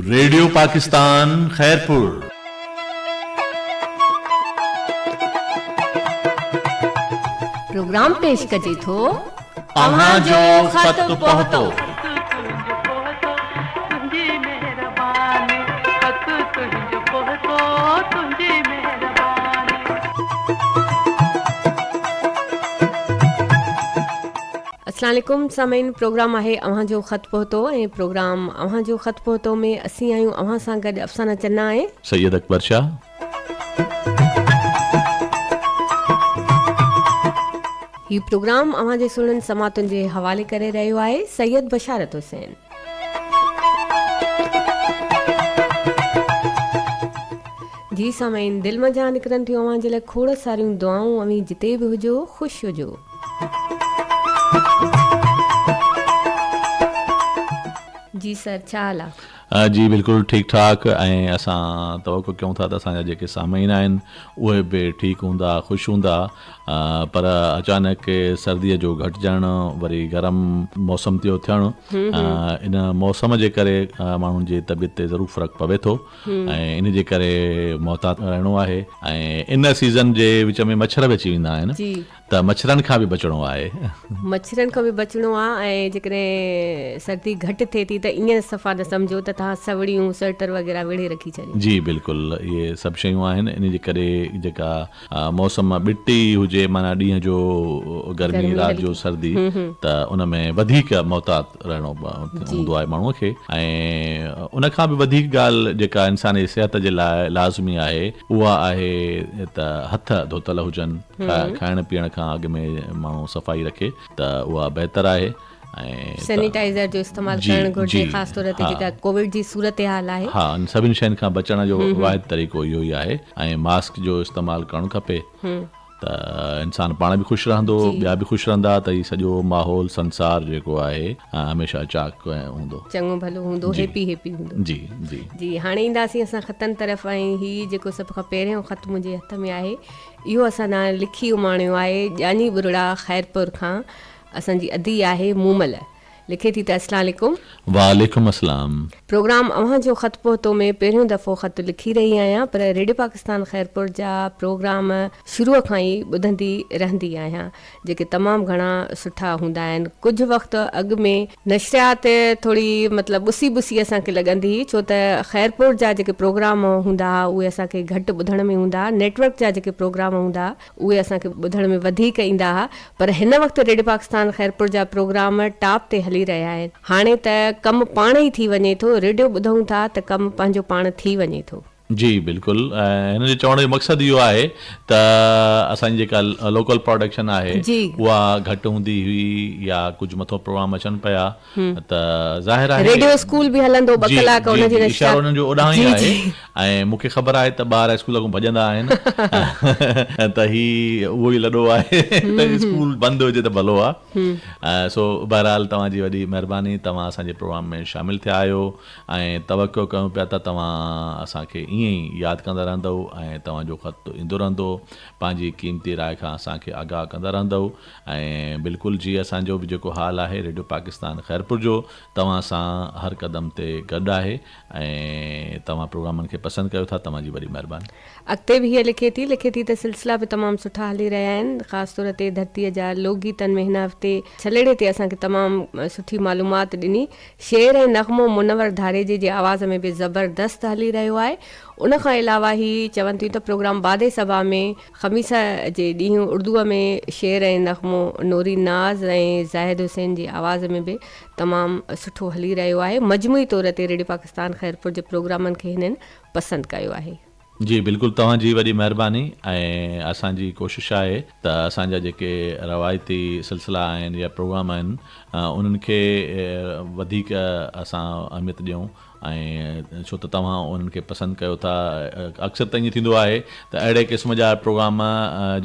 Radio Pakistan Khairpur. Programme پيش ڪجي ٿو. اوهان جو خط پهتو. اسلام عليڪم سامعين پروگرام آهي اوهان جو خط پهتو ۽ پروگرام اوهان جو خط پهتو ۾ اسين آهيون اوهان سان گڏ افسانه چنا ۽. سيد اڪبر شاهه. هي پروگرام اوهان جي سهڻن سماعتن جي حوالي ڪري رهيو آهي سيد بشارت حسين. جي سامعين دل منجهان نڪرن ٿيون اوهان جي لاء کوڙ ساريون دعائون اوهين جتي به هجو خوش هجو. جي سر ڇا حال آ. جي بلڪل ٺيڪ ٺاڪ ۽ اسان توقع ڪيون ٿا ته اسان جا جيڪي سامعين آهن اهي به ٺيڪ هوندا خوش هوندا پر اچانڪ سردي جو گهٽجڻ وري گرم موسم جو ٿيڻ ان موسم جي ڪري ماڻهن جي طبيعت تي ضرور فرق پوي ٿو ۽ ان جي ڪري محتاط رهڻو آهي ۽ ان سيزن جي وچ ۾ مڇر به اچي ويندا آهن ته مڇرن کان به بچڻو آهي. مڇرن کان به بچڻو آهي ۽ جيڪڏهن سردي گهٽ ٿئي ٿي ته ائين صفا نه سمجهو ته توهان سوڙيون، سوئيٽر وغيره ويڙهي رکي ڇڏيو. جي بلڪل اهي سڀ شيون آهن ان جي ڪري جيڪا موسم ٻٽي هجي معنيٰ ڏينهن جو گرمي رات جو سردي ته ان ۾ وڌيڪ محتاط رهڻو هوندو آهي ماڻهو کي ۽ ان کان به وڌيڪ ڳالهه جيڪا انسان جي صحت جي لاء لازمي آهي اها آهي ته هٿ ڌوتل هجن. کائڻ پيئڻ کان اڳ ۾ ماڻهو صفائي رکي ته اها بهتر آهي ۽ سينيٽائزر جو استعمال ڪرڻ گهرجي خاص طور تي جيڪا ڪووڊ جي صورتحال آهي. ها ان سڀني شين کان بچڻ جو واحد طريقو اهو ئي آهي ۽ ماسڪ جو استعمال ڪرڻ کپي ته انسان پاڻ به خوش رهندو ٻيا به خوش رهندا ته هي سڄو ماحول سنسار جيڪو آهي هميشه چاڪ هوندو. چڱو ڀلو هوندو هيپي هيپي هوندو. جي جي. جي هاڻي اينداسين اسان خطن طرف ۽ هي جيڪو سڀ کان پهريون خط منهنجي هٿ ۾ آهي اهو اسان ڏانهن لکي اماڻيو آهي ڄاڃي ٻرڙا خيرپور کان اسان جي ادي آهي مومل لکي ٿي ته اسلام عليڪم. وعليڪم السلام. پروگرام اوهان جو خط پهتو ۾ پهريون دفعو خط لکي رهي آهيان پر ريڊيو پاڪستان خيرپور جا پروگرام شروع کان ئي ٻڌندي رهندي آهيان جيڪي تمام گهڻا سٺا هوندا آهن ڪجهه وقت اڳ ۾ نشريات ٿوري مطلب ٻسي ٻسي اسان کي لڳندي هئي ڇو ته خيرپور جا جيڪي پروگرام هوندا ها اهي اسان کي گهٽ ٻڌڻ ۾ هوندا ها نيٽ ورڪ جا جيڪي پروگرام هوندا ها اهي اسان کي ٻڌڻ ۾ وڌيڪ ايندا ها پر هن وقت ريڊيو پاڪستان خيرپور جا پروگرام ٽاپ تي هلي رهيا آهن هاڻي ته ڪم پاڻ ئي ٿي وڃي ٿو ريڊيو ٻڌون ٿا ته ڪم پنهنجو پاڻ ٿي وڃي ٿو. جي بلڪل هن جي چوڻ جو مقصد اهو آهي ته اسان جي جيڪا لوڪل پروڊڪشن آهي اها گهٽ هوندي هئي يا ڪجهه مٿو پروگرام اچن پيا ته ظاهر آهي ريڊيو اسڪول به هلندو ٻه ڪلاڪ ان جي نشريات اشارو انهن جو اوڏانهن ئي آهي ۽ مون کي خبر آهي ته ٻار اسڪول کان ڀڄندا آهن ته هي اهو ئي لڏو آهي ته اسڪول بند هجي ته ڀلو آهي سو بهرحال توهان جي وڏي مهرباني توهان اسان جي پروگرام ۾ شامل ٿيا آهيو ۽ توقع ڪيون پيا ته توهان اسان کي ائين ئي ياد ڪندا رهندؤ ۽ توهان جو خط ايندو رهندو، پنهنجي قيمتي راء کان اسان کي آگاهه ڪندا رهندؤ ۽ بلڪل جي اسان جو به جيڪو حال آهي ريڊيو پاڪستان خيرپور جو توهان سان هر قدم تي گڏ آهي ۽ توهان پروگرامن کي پسند ڪيو ٿا توهان جي وڏي مهرباني. اڳتي به هيء لکي ٿي لکي ٿي ته سلسلا به تمام سٺا هلي رهيا آهن خاص طور تي ڌرتيء جا لوڪ گيتن ۾ هن هفتي ڇليڙي تي اسان کي تمام سٺي معلومات ڏني شعر ۽ نغمو منور ڌاريجي جي آواز ۾ به زبردست هلي رهيو آهي. ان کان علاوه هي چون ٿيون ته پروگرام باد صبا ۾ خميس جي ڏينهن اردوء ۾ شعر ۽ نغمو نوري ناز ۽ زاهد حسين جي آواز ۾ به تمام سٺو هلي رهيو آهي. مجموعي طور تي ريڊيو پاڪستان خيرپور جي پروگرامن کي هنن پسند ڪيو آهي. جي بلڪل توهان جي وڏي مهرباني ۽ اسان جي ڪوشش آهي ته اسان جا جيڪي روايتي سلسلا آهن يا پروگرام آهن انهن کي وڌيڪ اسان اهميت ڏيون ۽ ڇو ته توهان انهن کي پسند ڪيو ٿا اڪثر ته ائين ٿيندو آهي ته اهڙي قسم جا پروگرام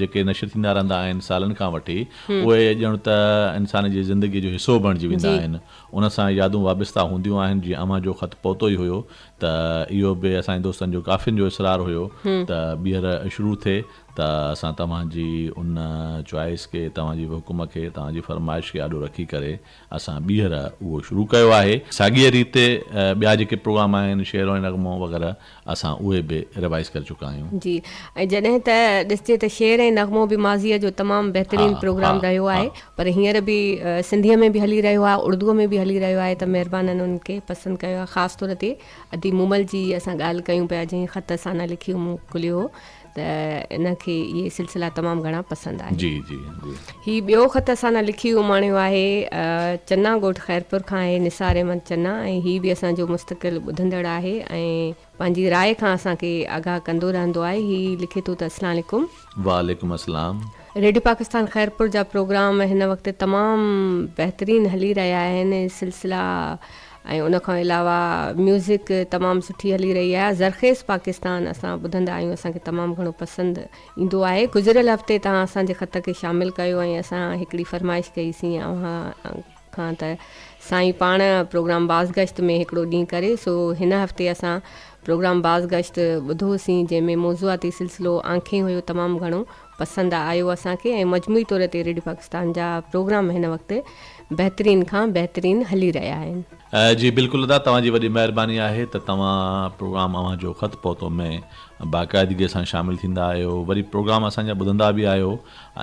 جيڪي نشر ٿيندا رهندا آهن سالن کان وٺي اهي ڄڻ ته انسان جي زندگي جو حصو بڻجي ويندا آهن ان سان يادون وابسته هونديون آهن جيئن اوهان جو خط پهتو ئي هيو ته اهو به اسان جي دوستن جو ڪافين جو اصرار هيو ته ٻيهر شروع ٿئي ته اسان توهان جي ان چوائس کي توهان جي حڪم کي توهان جي فرمائش کي آڏو رکي ڪري اسان ٻيهر اهو شروع ڪيو آهي. ساڳيء ريت ٻيا جيڪي پروگرام آهن شعر ۽ نغمو وغيره اسان اهي به ريوائز ڪري چڪا آهيون. جي ۽ جڏهن ته ڏسجي ته شعر ۽ نغمو به ماضيء جو تمام بهترين پروگرام رهيو آهي پر هينئر به سنڌيء ۾ به هلي رهيو آهي اردوء ۾ به هلي رهيو آهي ته مهربانن ان کي پسند ڪيو آهي خاص طور تي ادي مومل جي اسان ڳالهه ڪيون پيا جنهن خط اسان ڏانهن لکي موڪليو هو ته ان کي اهي سلسلا تمام گهڻا پسند آهن. جي جي جي. هي ٻيو خط اسان ڏانهن لکي اماڻيو آهي چنا ڳوٺ خيرپور کان آهي نثار احمد چنا ۽ هي به اسان جو مستقل ٻڌندڙ آهي ۽ پنهنجي راء کان اسان کي آگاهه ڪندو رهندو آهي هي لکي ٿو ته اسلام عليڪم. وعليڪم السلام. ريڊيو پاڪستان خيرپور جا پروگرام هن وقت تمام بهترين هلي رهيا آهن سلسلا ۽ ان کان علاوه ميوزڪ تمام سٺي هلي رهي آهي زرخيز پاڪستان اسان ٻڌندا آهيون اسان کي تمام گهڻو پسند ايندو آهي گذريل هفتي توهان اسان جي خط کي شامل ڪيو ۽ اسان هڪڙي فرمائش ڪئي سين اوهان کان ته سائين پاڻ پروگرام بازگشت ۾ هڪڙو ڏينهن ڪري سو هن هفتي اسان پروگرام بازگشت ٻڌو سين جنهن ۾ موضوعاتي سلسلو آنکين هيو تمام گهڻو پسند آيو اسان کي ۽ مجموعي طور تي ريڊيو پاڪستان جا پروگرام هن وقت بهترين کان بهترين هلي رهيا آهن. جي بلڪل ادا توهان جي وڏي مهرباني آهي ته توهان پروگرام اوهان جو خط پهتو ۾ باقاعدگي سان شامل ٿيندا آهيو وري پروگرام اسان جا ٻڌندا به آهيو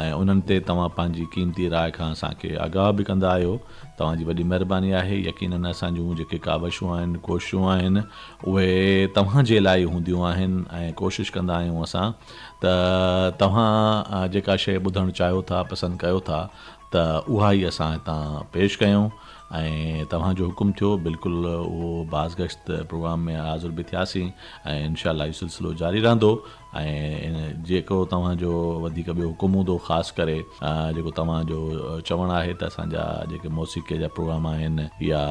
۽ انهن تي توهان پنهنجي قيمتي راء کان اسان کي آگاهه به ڪندا آهيو توهان جي وڏي مهرباني آهي يقينن اسان جون جيڪي ڪاوشون آهن ڪوششون آهن اهي توهان جي لاء ئي هونديون آهن ۽ ڪوشش ڪندا آهيون اسان ته توهان جيڪا شيء ٻڌڻ چاهيو ٿا، پسند ڪيو ٿا ته اها ئي اسان هتان پيش ڪيون ۽ توهان جو حڪم ٿيو بلڪل اهو بازگشت پروگرام ۾ حاضر به ٿياسين ۽ انشاء الله اهو سلسلو جاري رهندو ۽ جيڪو توهان جو وڌيڪ ٻيو حڪم هوندو خاص ڪري جيڪو توهان جو چوڻ آهي ته اسان جا جيڪي موسيقي جا پروگرام آهن يا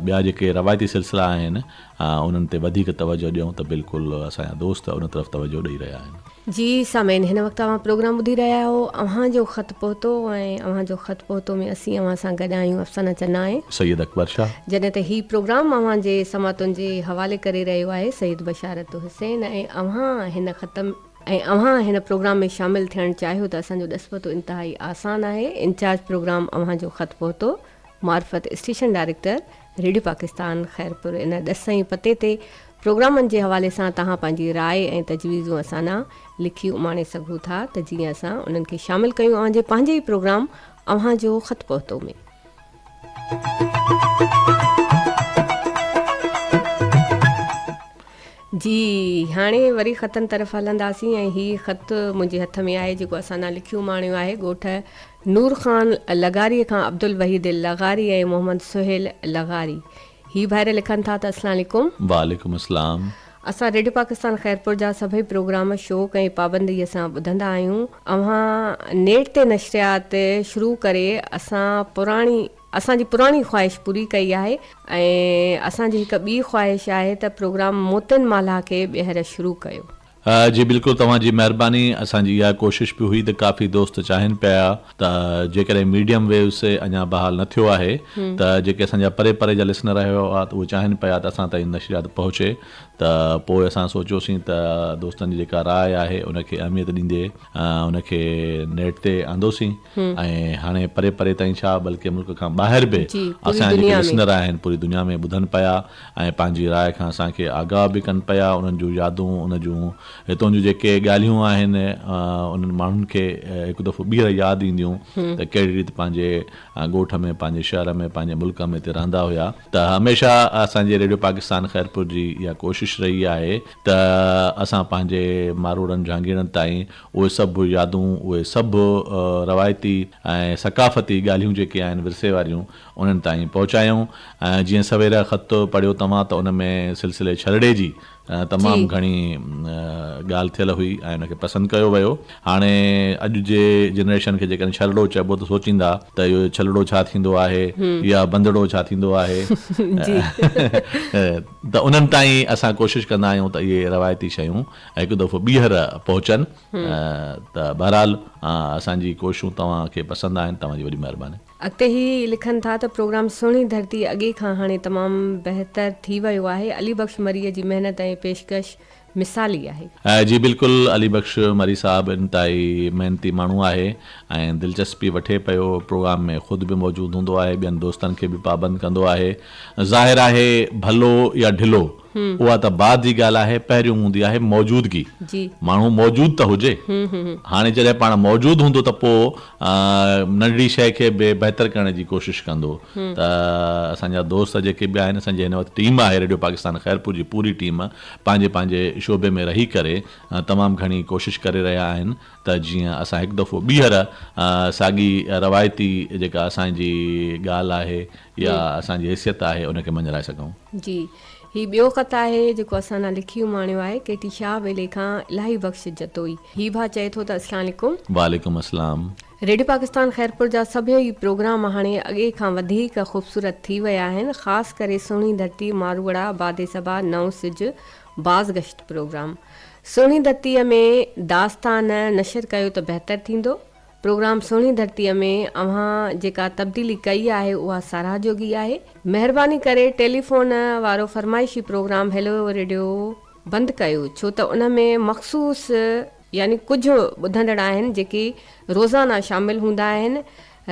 ٻيا جيڪي روايتي سلسلا آهن انهن تي وڌيڪ توجه ڏيون ته بلڪل اسان جا دوست ان طرف توجه ڏئي رهيا آهن. جي سامعين هن وقت اوهان پروگرام ٻڌي رهيا آهيو اوهان جو خط پهتو ۽ اوهان جو خط پهتو ۾ اسين اوهان سان گڏ آهيون افسانه چنا ۽. سيد اڪبر شاهه. جڏهن ته هي پروگرام اوهان جي سماعتن جي حوالي ڪري رهيو آهي سيد بشارت حسين ۽ اوهان هن خط ۽ اوهان هن پروگرام ۾ شامل ٿيڻ چاهيو ته اسان جو ڏس پتو انتهائي آسان آهي انچارج پروگرام اوهان جو خط پهتو معرفت station director radio Pakistan Khairpur ان ڏس ۽ پتي تي پروگرامن جي حوالي سان توهان پنهنجي راء ۽ تجويزون اسان ڏانهن لکي اماڻي سگهو ٿا ته جيئن اسان انهن کي شامل ڪيون اوهان جي پنهنجي ئي پروگرام اوهان جو خط پهتو ۾. جي هاڻي وري خطن طرف هلنداسين ۽ هي خط منهنجي هٿ ۾ آهي جيڪو اسان ڏانهن لکي اماڻيو آهي ڳوٺ نور خان لغاري کان عبدالوحيد لغاري ۽ محمد سهيل لغاري هي ڀائر لکن ٿا ته اسلام عليڪم. وعليڪم السلام. اسان ريڊيو پاڪستان خيرپور جا سڀئي پروگرام شوق ۽ پابنديء سان ٻڌندا آهيون. اوهان نيٽ تي نشريات شروع ڪري اسان پراڻي اسان جي پراڻي خواهش پوري ڪئي آهي ۽ اسان جي هڪ ٻي خواهش آهي ته پروگرام موتين مالها کي ٻيهر شروع ڪيو. جي بلڪل توهان جي مهرباني اسان جي اها ڪوشش به هئي ته ڪافي دوست چاهين پيا ته جيڪڏهن ميڊيم ويوز اڃا بحال نه ٿيو آهي ته جيڪي اسان جا پري پري جا لسنر هيا ته اهي چاهين پيا ته اسان تائين نشريات پهچي ته پوء اسان سوچيوسين ته دوستن جي جيڪا راء آهي ان کي اهميت ڏيندي ان کي نيٽ تي آندوسين ۽ هاڻي پري پري تائين ڇا بلڪه ملڪ کان ٻاهر به اسان جا جيڪي لسنر آهن پوري دنيا ۾ ٻڌن پيا ۽ پنهنجي راء کان اسان کي آگاهه به ڪن پيا، انهن جون يادون، ان جون هتون جون جيڪي ڳالهيون آهن، انهن ماڻهن کي هڪ دفعو ٻيهر ياد اينديون ته ڪهڙي ريت پنهنجي ڳوٺ ۾، پنهنجي شهر ۾، پنهنجي ملڪ ۾ هتي رهندا هيا ته هميشه اسان جي ريڊيو پاڪستان خيرپور جي اها ڪوشش رهي آهي ته اسان پنهنجي ماروئڙن جهانگيئڙن تائين اهي سڀ يادون، اهي سڀ روايتي ۽ ثقافتي ڳالهيون جيڪي آهن ورثي واريون انهن تائين پهچايون ۽ جيئن سوير خط پڙهيو توهان ته ان ۾ سلسلي ڇرڙي جي تمام گهڻي ڳالهه ٿيل هئي ۽ ان کي پسند ڪيو ويو. هاڻي اڄ جي جنريشن کي جيڪڏهن ڇرڙو چئبو ته سوچيندا ته اهو ڇلڙو ڇا ٿيندو آهي يا بندڙو ڇا ٿيندو آهي ته انهن تائين اسان ڪوشش ڪندا آهيون ته اهي روايتي شيون هڪ دفعو ٻيهر پهچن ته بهرحال اسان جي ڪوششون توهان کي پسند آهن توهان جي وڏي مهرباني. اڳتي هي لکن ٿا ته پروگرام سهڻي ڌرتي اڳي کان هاڻي تمام بهتر ٿي ويو آهي. علي بخش مريء جي محنت ۽ پيشڪش مثالي آهي. جي بلڪل علي بخش مري صاحب انتهائي محنتي ماڻهو آهي ۽ دلچسپي وٺي پيو پروگرام ۾ خود به موجود هوندو آهي ٻين دوستن کي به پابند ڪندو آهي ظاهر آهي ڀلو يا ڍلو اها ته بعد جي ڳالهه آهي پهريون هوندي آهي موجودگي ماڻهو موجود ته هجي هاڻي جڏهن پاڻ موجود هوندو ته پوء ننڍڙي شيء کي به بهتر ڪرڻ جي ڪوشش ڪندو ته اسان جا دوست جيڪي به آهن اسان جي هن وقت ٽيم آهي ريڊيو پاڪستان خيرپور جي پوري ٽيم پنهنجي پنهنجي شعبي ۾ رهي ڪري تمام گهڻي ڪوشش ڪري رهيا آهن ته جيئن اسان هڪ دفعو ٻيهر ساڳي روايتي جيڪا اسان جي ڳالهه آهي يا اسان جي حيثيت آهي ان کي مڃرائي سگهون. جي هي ٻيو خط آهي جيڪو اسان ڏانهن لکي اماڻيو آهي ڪي ٽي شاهه ٻيلي کان الاهي بخش جتوئي. هي ڀاء چئي ٿو ته اسلام عليڪم. وعليڪم السلام. ريڊيو پاڪستان خيرپور جا سڀيئي پروگرام هاڻي اڳي کان وڌيڪ خوبصورت ٿي ويا آهن خاص ڪري سهڻي ڌرتي ماروئڙا باد صبا نئون سج باز گشت پروگرام سهڻي ڌرتيء ۾ داستان نشر ڪيو ته بهتر ٿيندو پروگرام سهڻي ڌرتيء ۾ اوهان جيڪا تبديلي ڪئي آهي اها ساراهه جوڳي آهي. مهرباني ڪري ٽيليفون وارو فرمائشي پروگرام هيلو ريڊيو بند ڪيو ڇو ته ان ۾ مخصوص يعني ڪجهه ٻڌندڙ آهن جيڪي روزانه شامل هوندا آهن.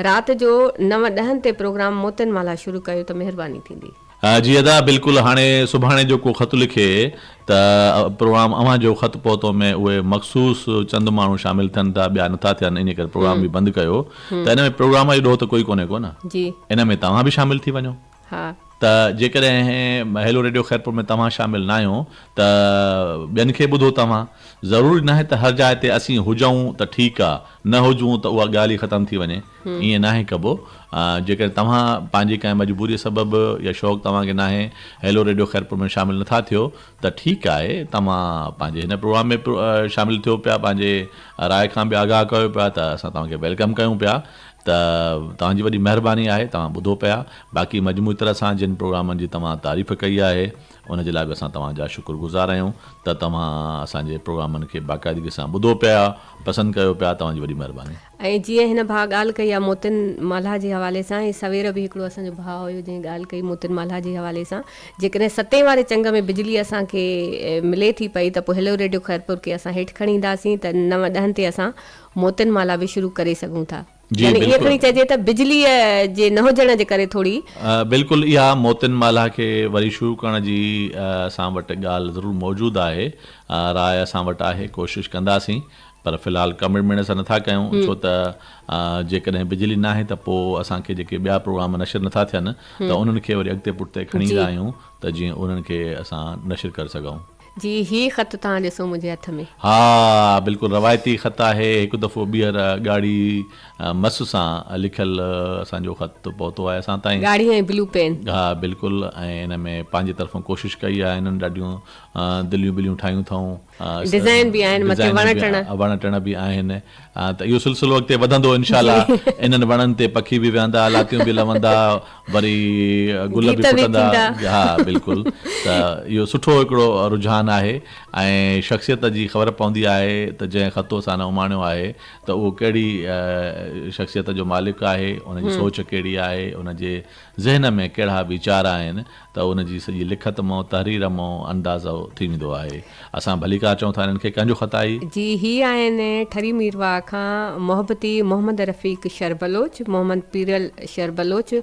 رات جو نو ڏهن تي پروگرام موتين مالها شروع ڪيو ته مهرباني ٿيندي. جي ادا بلڪل هاڻي سڀاڻي جو ڪو خط لکي ته پروگرام اوهان جو خط پهتو ۾ اهي مخصوص چند ماڻهو شامل ٿين ٿا ٻيا نٿا ٿين انهي ڪري پروگرام به بند ڪيو ته ان ۾ پروگرام جو ڏوهه ته ڪوئي ڪونهي ڪو نه ان ۾ توهان به شامل ٿي وڃو ته جيڪڏهن هيلو ريڊيو خيرپور ۾ توهان شامل ناهيو ته ٻين کي ٻڌو توهان ضروري ناهي ته هر جاء تي اسين هجون ته ٺيڪ آ نه هجون ته اها ڳالهه ئي ختم ٿي وڃي ائين ناهي ڪبو. جيڪڏهن توهان پنهنجي ڪنهن مجبوريء سبب يا شوق توهان کي ناهي هيلو ريڊيو خيرپور ۾ شامل نٿا ٿيو ته ٺيڪ آهي توهان پنهنجي هن پروگرام ۾ شامل ٿيو پيا پنهنجي راء کان به آگاهه ڪيو پيا ته اسان توهان کي welcome ڪيون پيا ته توهان جي وڏي مهرباني آهي توهان ٻڌو پيا باقي مجموعي طرح سان جن پروگرامن جي توهان تعريف ڪئي آهي ان جي لاء به اسان توهان جا شڪر گذار آهيون ته توهان اسان جي پروگرامن کي باقاعدگي سان ٻڌو پيا پسند ڪيو پيا توهان جي وڏي مهرباني. ۽ جيئن هن ڀاء ڳالهه ڪئي آ موتين مالها جي حوالي سان ۽ سوير به هڪڙو اسان جو ڀاء هيو جنهن ڳالهه ڪئي موتين مالها جي حوالي سان جيڪڏهن ستين واري چنگ ۾ بجلي اسان کي ملي ٿي پئي ته پوء هيلو ريڊيو خيرپور کي اسان هيٺ کڻي اينداسين ته نو ڏهن تي اسان موتين مالها به شروع ڪري سگهون ٿا. جي يعني ائين بلڪل. کڻي چئجي ته بجليء جي نه هجڻ جي ڪري ٿوري. بلڪل اها موتين مالها کي وري شروع ڪرڻ جي اسان وٽ ڳالهه ضرور موجود آهي راء اسان وٽ آهي ڪوشش ڪنداسين پر في الحال ڪمٽمينٽ اسان نٿا ڪيون ڇو ته جيڪڏهن بجلي ناهي ته پوء اسان کي جيڪي ٻيا پروگرام نشر نٿا ٿين ته انهن کي وري اڳتي پٺتي کڻي ايندا آهيون ته جيئن انهن کي اسان نشر ڪري سگهون. جي هي خط توهان ڏسو منهنجي هٿ ۾. ها بلڪل روايتي خط آهي هڪ دفعو ٻيهر ڳاڙهي مس سان لکيل اسان جو خط پهتو آهي اسان تائين. ڳاڙهي ۽ بلو پين. ها بلڪل ۽ ان ۾ پنهنجي طرفون ڪوشش ڪئي آهي هنن ڏاڍيون دليون بليون ٺاهيون اٿئون. ڊزائين به آهن مٿي وڻ ٽڻ. وڻ ٽڻ به آهن ته اهو سلسلو اڳتي وڌندو انشاء الله انهن وڻن تي پکي به ويهندا لاتيون به لوندا وري گل به ڦٽندا ها بلڪل ته اهو سٺو هڪڙو رجحان آهي ۽ شخصيت جي خبر پوندي آهي ته جنهن خط اسان ڏانهن اماڻيو آهي ته اهو ڪهڙي شخصيت جو مالڪ آهي ان جي سوچ ڪهڙي آهي ان جي ذهن ۾ ڪهڙا ويچار آهن ته ان جي سڄي لکت مون تحرير مون اندازو ٿي ويندو آهي. اسان ڀليڪار چئون ٿا انهن کي ڪنهن جو خط آهي؟ جي هي آهن ٺري ميرواهه کان محبتي محمد رفيق شر بلوچ، محمد پيرل شر بلوچ،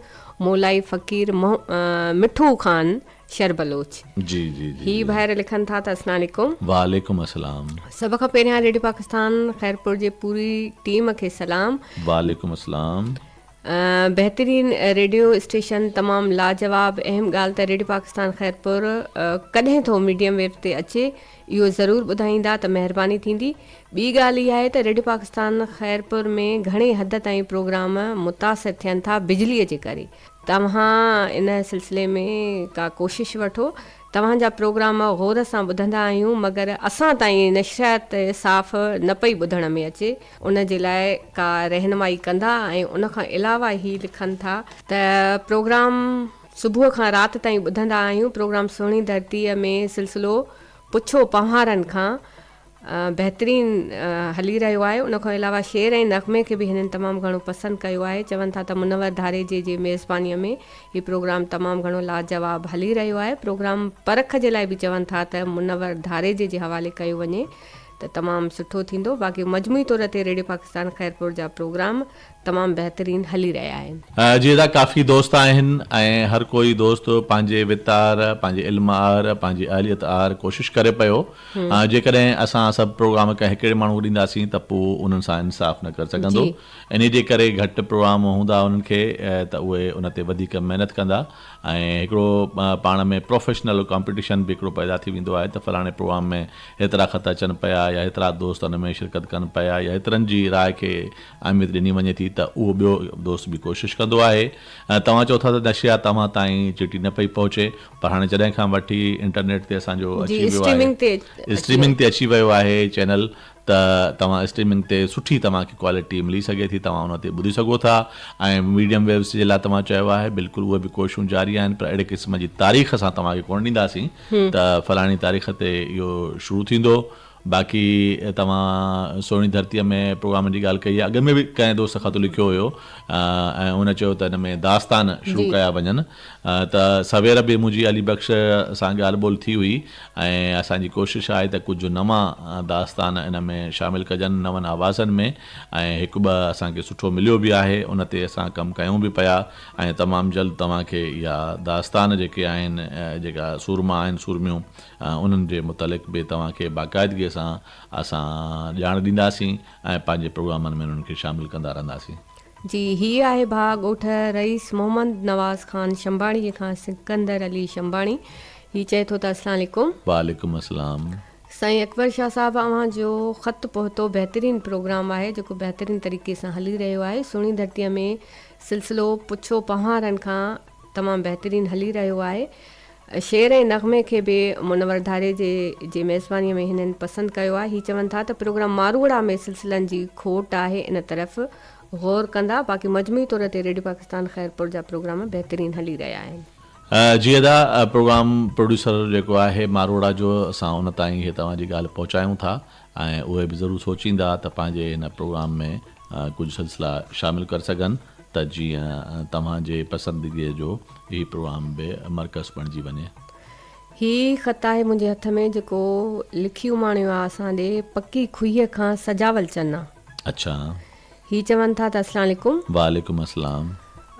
مولائي فقير مٺو خان شر بلوچ. جي جي جي هي ڀائر لکن ٿا ته اسلام عليڪم. وعليڪم السلام. سڀ کان پهريان ريڊيو پاڪستان خيرپور جي پوري ٽيم کي سلام. وعليڪم السلام. بهترين ريڊيو اسٽيشن تمام لاجواب اهم ڳالهه ته ريڊيو پاڪستان خيرپور ڪڏهن ٿو ميڊيم ويو تي اچي اهو ضرور ٻڌائيندا ته مهرباني ٿيندي ٻي ڳالهه اها آهي ته ريڊيو پاڪستان خيرپور ۾ گهڻي حد تائين پروگرام متاثر ٿين ٿا بجلي جي ڪري توهان ان سلسلي ۾ ڪا ڪوشش وٺو توهان جا پروگرام غور سان ٻڌندا آهيون مگر اسان تائين نشريات صاف نه پئي ٻڌڻ ۾ اچي ان جي لاء ڪا رهنمائي ڪندا ۽ ان کان علاوه هي لکن ٿا ته پروگرام صبح کان رات تائين ٻڌندا آهيون پروگرام سهڻي ڌرتيء ۾ سلسلو پڇو پنهوارن کان بهترين هلي رهيو آهي ان کان علاوه شعر ۽ نغمي کي به هنن تمام گهڻو پسند ڪيو آهي چون ٿا ته منور ڌاريجي جي ميزباني ۾ هي پروگرام تمام گهڻو لاجواب هلي رهيو آهي پروگرام پرک جي لاء به چون ٿا ته منور ڌاريجي جي حوالي ڪيو وڃي ته تمام سٺو ٿيندو باقي مجموعي طور تي ريڊيو پاڪستان خيرپور جا پروگرام تمام بهترين هلي رهيا آهن. جي ادا ڪافي دوست آهن ۽ هر ڪوئي دوست پنهنجي وت آهر پنهنجي علم آهر پنهنجي اهليت آهر ڪوشش ڪري پيو جيڪڏهن اسان سڀ پروگرام ڪنهن هڪڙي ماڻهو کي ڏينداسين ته پوء انهن سان انصاف نه ڪري سگهندو انهي جي ڪري گهٽ پروگرام هوندا انهن کي ته اهي ان تي وڌيڪ محنت ڪندا ۽ هڪڙو پاڻ ۾ پروفيشنل ڪامپيٽيشن به هڪڙو پيدا ٿي ويندو آهي ته فلاڻي پروگرام ۾ هيترا خط اچن پيا يا هيترا دوست ان ۾ شرڪت ڪن پيا يا هيترن جي راء کي اهميت ڏني وڃي ٿي ته اهو ٻيو دوست به ڪوشش ڪندو آهي. توهان چئو ٿا ته نشريات توهان تائين چٽي نه پئي پهچي پر هاڻي جڏهن کان وٺي انٽرنيٽ تي اسان جو جي اچي ويو آهي اسٽريمنگ تي اچي ويو اسٽريمنگ تي اچي ويو آهي چينل ته توهان اسٽريمنگ تي سٺي توهان کي ڪوالٽي ملي سگهي ٿي توهان ان تي ٻڌي سگهو ٿا ۽ ميڊيم ويوز جي لاء توهان چيو آهي بلڪل اهي به ڪوششون جاري آهن پر اهڙي قسم جي تاريخ اسان توهان کي ڪونه ڏينداسين ته فلاڻي تاريخ تي اهو شروع ٿيندو باقي توهان سهڻي ڌرتيء ۾ پروگرامن جي ڳالهه ڪئي آهي اڳ ۾ به ڪنهن دوست خط لکيو هيو ۽ ان چيو ته ان ۾ داستان شروع ڪيا وڃن ته سوير به منهنجي علي بخش سان ڳالهه ٻولهه ٿي هئي ۽ اسان جي ڪوشش آهي ته ڪجهه نوان داستان ان ۾ شامل ڪجن نون آوازن ۾ ۽ هڪ ٻه اسان کي سٺو مليو به آهي ان تي اسان ڪم ڪيون به پيا ۽ تمام جلد توهان کي اها داستان جيڪي آهن جيڪا سورما آهن سورميون انهن جي متعلق به توهان کي باقاعدگي سان اسان ڄاڻ ڏينداسين ۽ پنهنجي پروگرامن ۾ انهن کي شامل ڪندا رهنداسين. جي هي آهي ڀاء ڳوٺ رئيس محمد نواز خان شنباڻي کان سڪندر علي شنباڻي هي چئي ٿو ته اسلام عليڪم. وعليڪم السلام. سائين اڪبر شاهه صاحب اوهان جو خط پهتو بهترين پروگرام آهي جيڪو بهترين طريقي سان هلي رهيو آهي سهڻي ڌرتي ۾ سلسلو پڇو پنهوارن کان تمام بهترين هلي رهيو آهي شعر ۽ نغمي کي به منور ڌاريجي جي ميزبانيء ۾ هنن پسند ڪيو آهي. هي چون ٿا ته پروگرام ماروئڙا ۾ سلسلن جي کوٽ آهي ان طرف غور ڪندا. باقي مجموعي طور تي ريڊيو پاڪستان خيرپور جا پروگرام بهترين هلي رهيا آهن. جي ادا پروگرام پروڊيوسر جيڪو آهي ماروئڙا جو اسان ان تائين هي توهان جي ڳالهه پهچايون ٿا ۽ اهي به ضرور سوچيندا ته پنهنجي هن پروگرام ۾ ڪجهه سلسلا شامل ڪري سگهن ته جيئن توهان جي پسندگيء جو هي پروگرام به مرڪز بڻجي وڃي. هي خط آهي منهنجي هٿ ۾ جيڪو لکي اماڻيو آهي اسان ڏي پڪي کوهيء کان سجاول چنا. اڇا. هي چون ٿا ته اسلام عليڪم. وعليڪم السلام.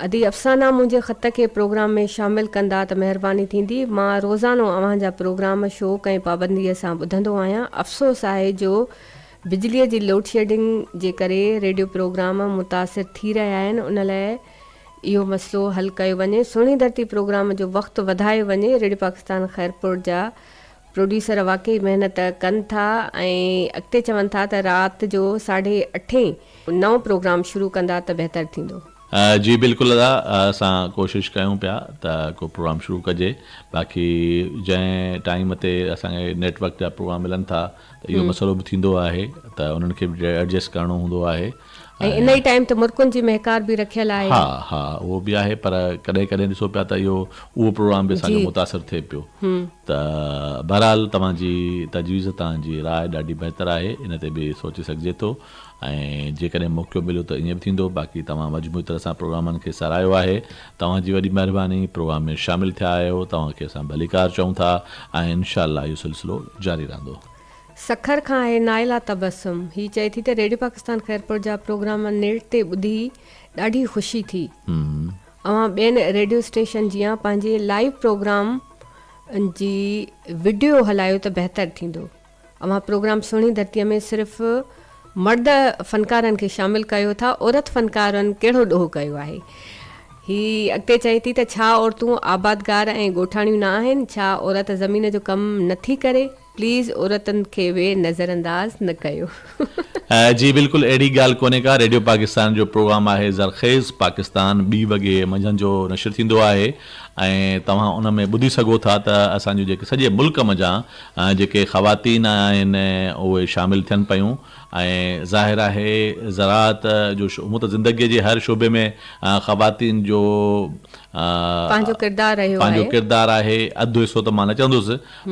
ادي افسانا منهنجي خط کي پروگرام ۾ شامل ڪندا ته مهرباني ٿيندي. مان روزانو اوهان جا پروگرام شوق ۽ پابنديء سان ٻڌندو آهيان. افسوس آهي جو بجليء جي لوڊشيڊنگ جي ڪري ريڊيو پروگرام متاثر ٿي رهيا آهن ان لاء اهو مسئلو حل ڪيو وڃي. سهڻي ڌرتي پروگرام جو وقت وڌايو وڃي. ريڊيو پاڪستان خيرپور جا پروڊيوسر واقعي محنت ڪن ٿا ۽ اڳتي چون ٿا ته رات جو ساڍي اٺين نئون پروگرام شروع ڪندا ته بهتر ٿيندو. جي بلڪل ادا اسان ڪوشش ڪيون پيا ته ڪو پروگرام شروع ڪجي باقي جنهن ٽائيم تي اسان کي نيٽ ورڪ جا پروگرام ملن ٿا ته اهو مسئلو به ٿيندو آهي ته انهن کي به ايڊجسٽ ڪرڻو هوندو آهي ۽ ان ئي ٽائيم ته مرڪن جي مهڪار به رکيل آهي. ها ها اهو به آهي پر ڪڏهن ڪڏهن ڏسو پيا ته اهو اهو پروگرام به اسان جو متاثر ٿئي پيو ته بهرحال توهان جي تجويز توهان جي راء ڏاڍي بهتر آهي ان تي به سوچي سگهجي ٿو ۽ جيڪڏهن موقعو مليو ته ائين به ٿيندو باقي توهان مجموعي طرح سان پروگرامن کي ساراهيو آهي توهان جي وڏي مهرباني پروگرام ۾ شامل ٿيا آهيو توهان کي اسان ڀليڪار چئون ٿا ۽ انشاء الله اهو سلسلو جاري رهندو. سکر کان آهي نائله تبسم هي چئي ٿي ته ريڊيو پاڪستان خيرپور جا پروگرام نيٽ تي ٻڌي ڏاڍي خوشي ٿي اوهان ٻين ريڊيو اسٽيشن جيان پنهنجي لائيو پروگرام جي وڊيو هلايو ته بهتر ٿيندو. اوهان پروگرام سهڻي ڌرتيء ۾ صرف مرد فنڪارن کي شامل ڪيو ٿا عورت فنڪارن ڪهڙو ڏوهه ڪيو آهي؟ هي اڳتي چئي ٿي ته ڇا عورتون آبادگار ۽ ڳوٺاڻيون نه آهن؟ ڇا عورت زمين جو ڪم نه ٿي ڪري؟ پليز عورتن کي به نظرانداز نه ڪيو. جي بلڪل اهڙي ڳالهه ڪونهي ڪا ريڊيو پاڪستان جو پروگرام آهي زرخيز پاڪستان ٻي وڳي منجهند جو نشر ٿيندو آهي ۽ توهان ان ۾ ٻڌي سگهو ٿا ته اسان جون جيڪي سڄي ملڪ منجهان جيڪي خواتين آهن اهي شامل ٿين پيون ۽ ظاهر آهي زراعت جو هونء ته زندگيء جي هر شعبي ۾ خواتين جو پنهنجو ڪردار رهيو آهي. پنهنجو ڪردار آهي اڌ حصو ته مان نه چوندس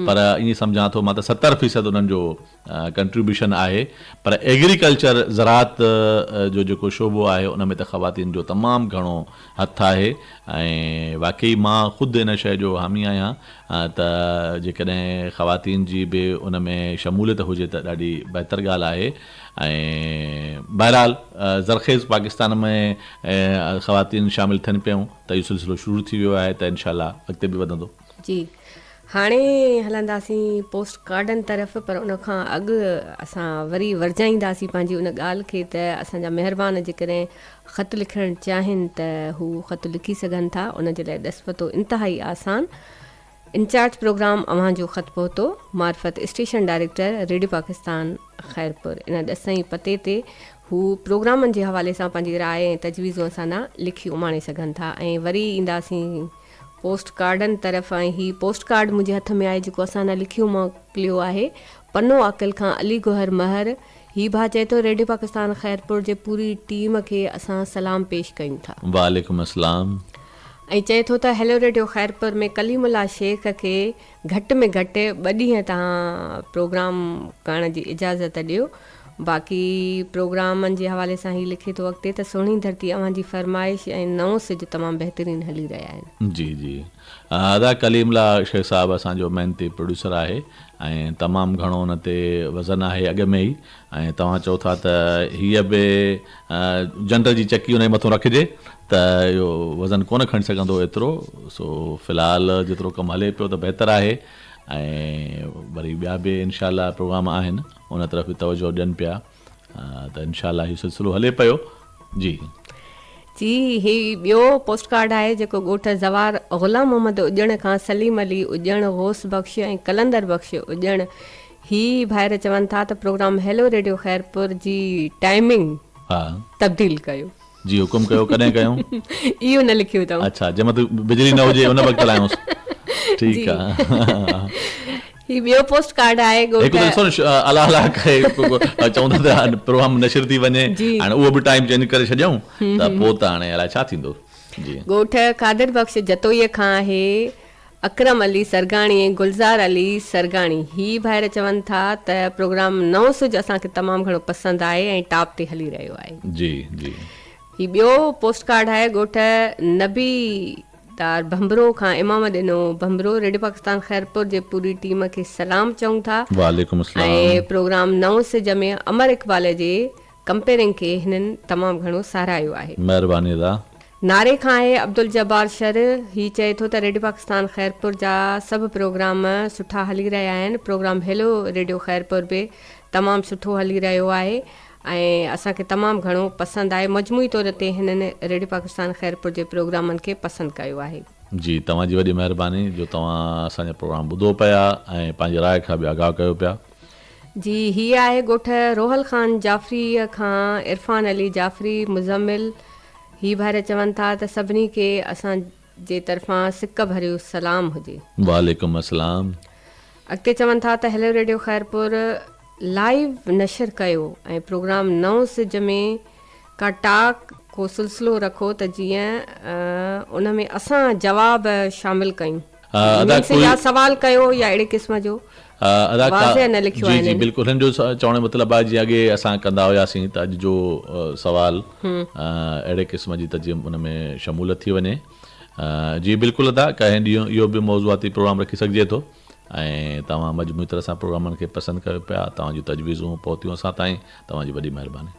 پر ائين سمجهان ٿو مان ته 70% انهن جو ڪنٽريبيوشن آهي پر ايگريڪلچر زراعت جو جيڪو شعبو آهي ان ۾ ته خواتين جو تمام گهڻو هٿ آهي ۽ واقعي مان خود ان شيء جو حامي آهيان ته جيڪڏهن خواتين جي به ان ۾ شموليت هجي ته ڏاڍي بهتر ڳالهه آهي ۽ بهرحال زرخيز پاڪستان ۾ خواتين شامل ٿين پيون ته اهو سلسلو شروع ٿي ويو آهي ته انشاء الله اڳتي به وڌندو. جي هاڻي هلنداسين پوسٽ ڪارڊن طرف پر ان کان اڳ اسان وري ورجائينداسين پنهنجي ان ڳالهه کي ته اسان جا مهربان جيڪڏهن خط لکڻ چاهين ته هو خط لکي سگهن ٿا ان جي لاء ڏس پتو انتهائي آسان انچارج پروگرام اوهان جو خط پهتو معرفت station director radio Pakistan Khairpur ان ڏس ۽ پتي تي هو پروگرامن جي حوالي سان پنهنجي راء ۽ تجويزون اسان ڏانهن لکي اماڻي سگهن ٿا ۽ وري اينداسين پوسٽ ڪارڊن طرف ۽ هي پوسٽ ڪارڊ منهنجي هٿ ۾ آهي جيڪو اسان ڏانهن لکي موڪليو آهي پنو عاقل کان علي گوهر مهر هي ڀاء چئي ٿو ريڊيو پاڪستان خيرپور جي پوري ٽيم کي اسان سلام پيش ڪيون ٿا. وعليڪم السلام. ۽ چئي ٿو ته هيلو ريڊيو خيرپور ۾ ڪليم الله شيخ کي گهٽ ۾ گهٽ ٻه ڏينهن توهان پروگرام ڪرڻ جي اجازت ڏيو باقي پروگرامن جي حوالي سان هي لکي ٿو اڳتي ته سهڻي ڌرتي اوهان جي فرمائش ۽ نئون سج تمام بهترين هلي رهيا آهن. جي جي ادا ڪليم الله شيخ صاحب اسان جو محنتي پروڊيوسر آهي ۽ تمام گهڻو ان تي وزن آهي اڳ ۾ ئي ۽ توهان چئو ٿا ته هيء به جنڊ جي چڪي ان جي مٿون رکجي ته اهو وزن ڪونه کڻي سگهندو ايترو سو في الحال جيترو ڪم هلي پيو ته بهتر آهي ۽ وري ٻيا به انشاء الله پروگرام آهن ان طرف به توجه ڏين پيا ته انشاء الله هي سلسلو هلي پيو جي. جي هي ٻيو پوسٽ ڪارڊ آهي جيڪو ڳوٺ زوار غلام محمد اڄڻ کان سليم علي اڄڻ، غوث بخش ۽ قلندر بخش اڄڻ هي ڀائر چون ٿا ته پروگرام هيلو ريڊيو خيرپور جي ٽائمنگ تبديل ڪيو. جي حڪم ڪيو ڪڏهن ڪيون. اهو نه لکيو اٿئون. اڇا جنهن وقت بجلي نه هجي ان وقت هلايونس ٺيڪ آ. هي ٻيو پوسٽ ڪارڊ آهي ڳوٺ. هڪ ته ڏسو نه الله الله ڪري چئون ٿا ته پروگرام نشر ٿي وڃي هاڻي اهو به ٽائيم چينج ڪري ڇڏيائون ته پوء ته هاڻي الائي ڇا ٿيندو جي. ڳوٺ قادر بخش جتوئي کان آهي اڪرم علي سرگاڻي ۽ گلزار علي سرگاڻي هي ڀائر چون ٿا ته پروگرام نئون سج اسان کي تمام گهڻو پسند آهي ۽ ٽاپ تي هلي رهيو آهي. جي جي. هي ٻيو پوسٽ ڪارڊ آهي ڳوٺ نبي دار ڀنڀرو کان امام ڏنو ڀنڀرو ريڊيو پاڪستان خيرپور جي پوري ٽيم کي سلام چئون ٿا وعليڪم السلام. ۽ پروگرام نئون سج ۾ امر اقبال جي ڪمپيئرنگ کي هنن تمام گهڻو ساراهيو آهي. مهرباني ادا. ناري کان آهي عبدالجبار شر هي چئي ٿو ته ريڊيو پاڪستان خيرپور جا سڀ پروگرام سٺا هلي رهيا آهن پروگرام هيلو ريڊيو خيرپور به تمام سٺو هلي رهيو آهي ۽ اسان کي تمام گهڻو پسند آهي مجموعي طور تي هنن ريڊيو پاڪستان خيرپور جي پروگرامن کي پسند ڪيو آهي. جي توهان جي وڏي مهرباني جو توهان اسان جا پروگرام ٻڌو پيا ۽ پنهنجي راء کان به آگاهه ڪيو پيا. جي هي آهي ڳوٺ روحل خان جعفريء کان عرفان علي جعفري مزمل هي ڀائر چون ٿا ته سڀني کي اسان جي طرفان سڪ ڀريو سلام هجي. وعليڪم السلام. اڳتي چون ٿا ته هيلو ريڊيو خيرپور لائيو نشر ڪيو ۽ پروگرام نئون سج ۾ ڪا ٽاڪ ڪو سلسلو رکو ته جيئن ان ۾ اسان جواب شامل ڪيون. ادا مينس يا سوال ڪيو يا اهڙي قسم جو ادا واضح نه لکيو جي آهي جي هنن. بلڪل هن جو چوڻ جو مطلب آهي جيئن اڳي اسان ڪندا هياسين ته اڄ جو سوال اهڙي قسم جي ته جيئن ان ۾ شموليت ٿي وڃي جي بلڪل ادا ڪنهن ڏينهن اهو به موضوعاتي پروگرام رکي سگهجي ٿو ۽ توهان مجموعي طرح سان پروگرامن کي پسند ڪيو پيا توهان جون تجويزون پهتيون اسان تائين توهان جي وڏي مهرباني.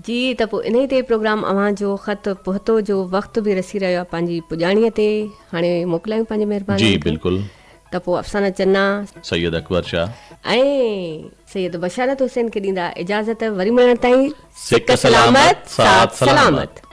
جي ته پوء انهي تي پروگرام اوهان جو خط پهتو جو وقت به رسي رهيو آهي پنهنجي پڄاڻي تي هاڻي موڪلايون پنهنجي مهربانن جي بلڪل. ته پوء افسانه چنا. سيد اڪبر شاهه. ۽ سيد بشارت حسين کي ڏيندا اجازت وري ملڻ تائين سڪ سلامت ساٿ سلامت.